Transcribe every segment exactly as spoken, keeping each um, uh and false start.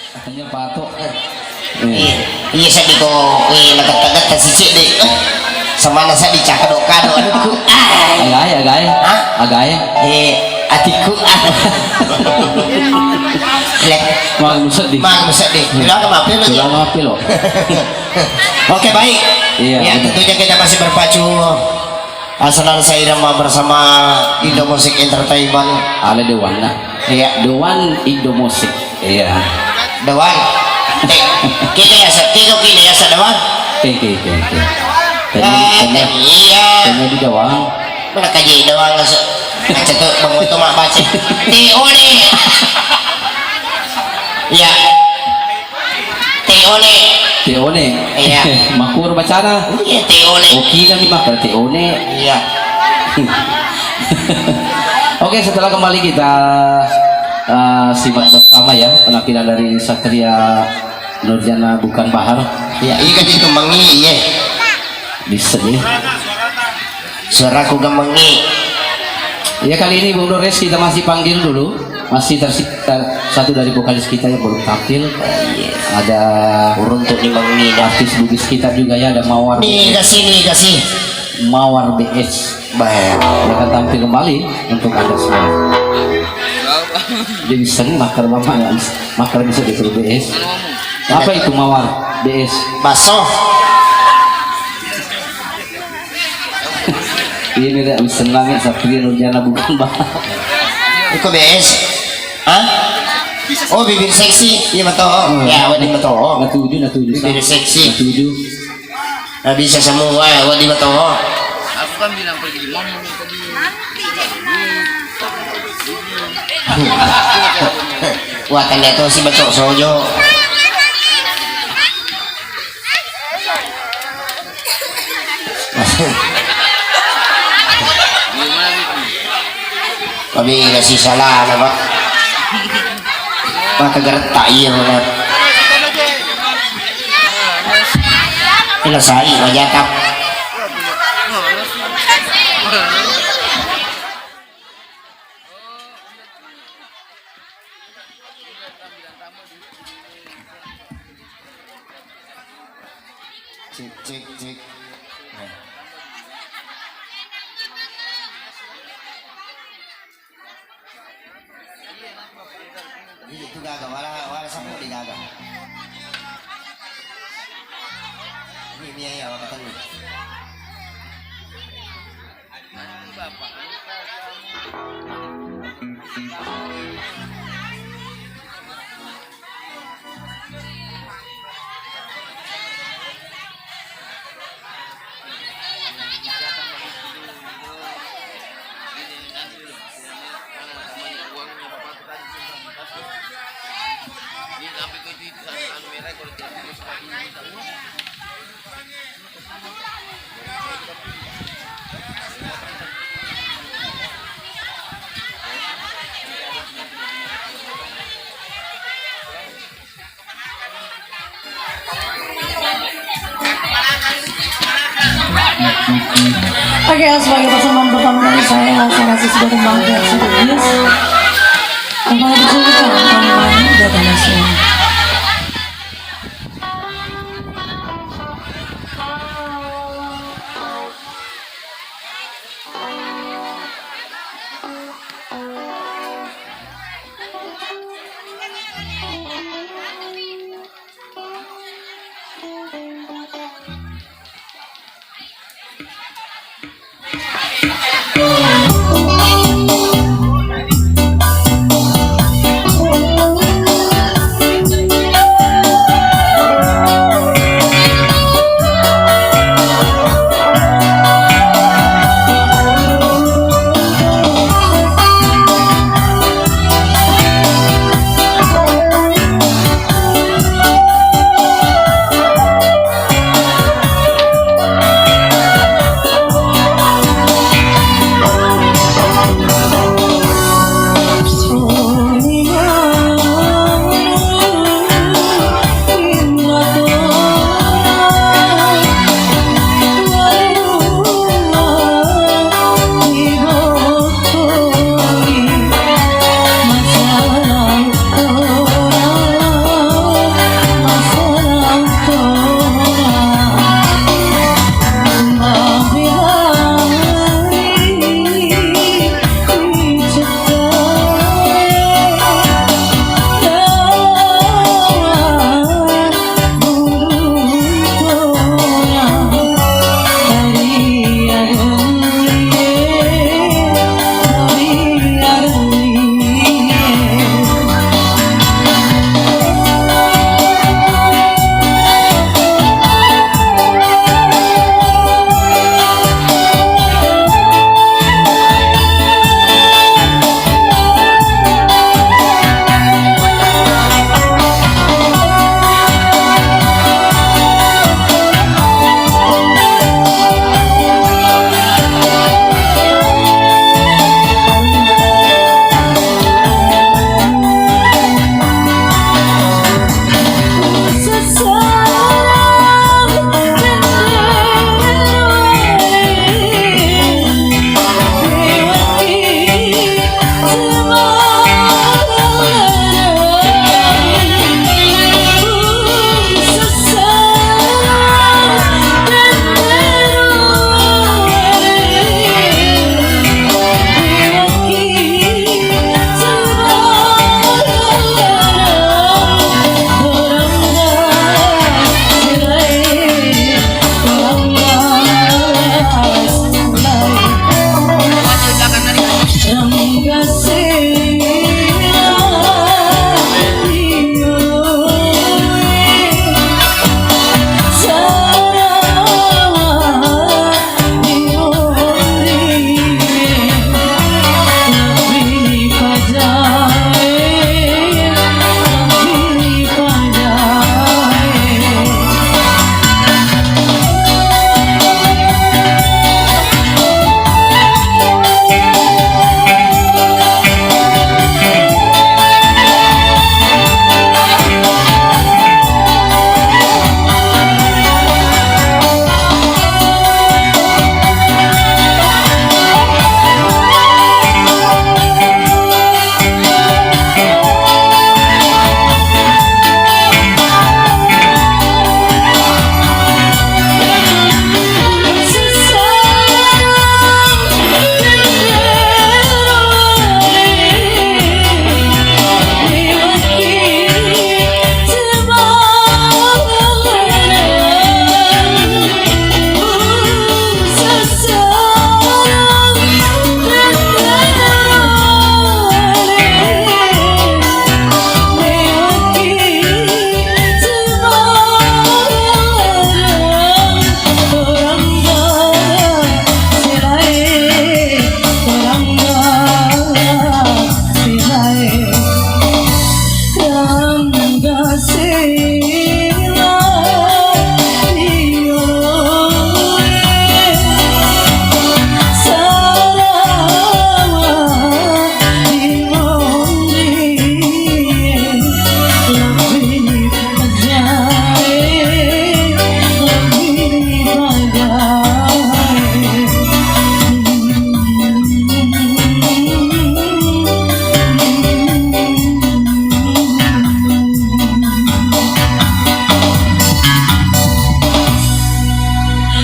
Katanya patok. Iya, iya, seddi ko, eh, nagetta-getta sisi deh. Semana seddi cakado-kado anakku. Ah. Agae, agae. Hah? Agae. Eh, atiku. Ah. Lihat. Mang seddi. Mang seddi. Bilang apa, Pil? Bilang apa, Pil? Oke, baik. Iya, ya, benar. Tentunya kita masih berpacu, ah, senang seirama bersama Indo Music Entertainment. Ale Dewan, nah. Iya. Dewan Indo Music. Iya. Dewan. Te-, kini ya, sa-, kini, kini ya, sa Dewan. Oke, oke, oke, oke. Tanya, eh, tanya, iya. Tanya di Dewan. Mana kaji Dewan, sa-, baca tuh, bangun tuh, mak baca. T O D. Iya. T O D. T O D. Iya. Makur bacana. Iya, T O D. Oke, kan dimakan T O D. Iya. Oke, setelah kembali kita, eh, simak bersama ya, penampilan dari Satria Nurjana Bukan Bahar. Ya, iya kan itu mengi, iya. Bisa ya. Suaraku gemengi. Ya, kali ini Bung Dores kita masih panggil dulu. Masih tersisa satu dari vokalis kita yang belum tampil. Iya. Ada uruntuk di mengi. Artis Bugis kita juga ya, ada Mawar. Nih, kasih, nih, kasih. Mawar B S. Baik. Dia akan tampil kembali untuk Anda semua. Dia bisa nih, makar bapak nggak bisa. Makar bisa disuruh B S. Apa itu Mawar B S? Baso. Ini dia bisa nangis, Satria Nurjana Bukan Bahar. Iko B S. Hah? Oh, bibir seksi. Iya, betul. Hmm. Ya, awak ini betul. Natuju, natuju. Bibir seksi. Natuju. Nggak bisa semua, wadi matoho. Aku kan bilang pergi di mall tadi. Wah, tanda tuh si Bacok Sojo. Tapi kasih salah, Pak. Maka geretak iya mana. Kena sai wajatap. Cek, cek, cek. Nah. Iya, itu gaga, wala, wala sapu di gaga. Ini, ini ya, ya, kata ini. Oke, sebagai pasangan pertama kali saya, saya kasih sebuah tembang versi Bugis. Kembali berjumpa, kembali datang semua.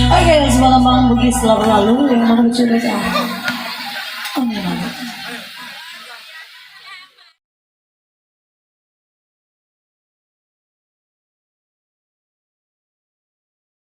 Oke, selamat malam Bugis selalu lalu yang mau cerita.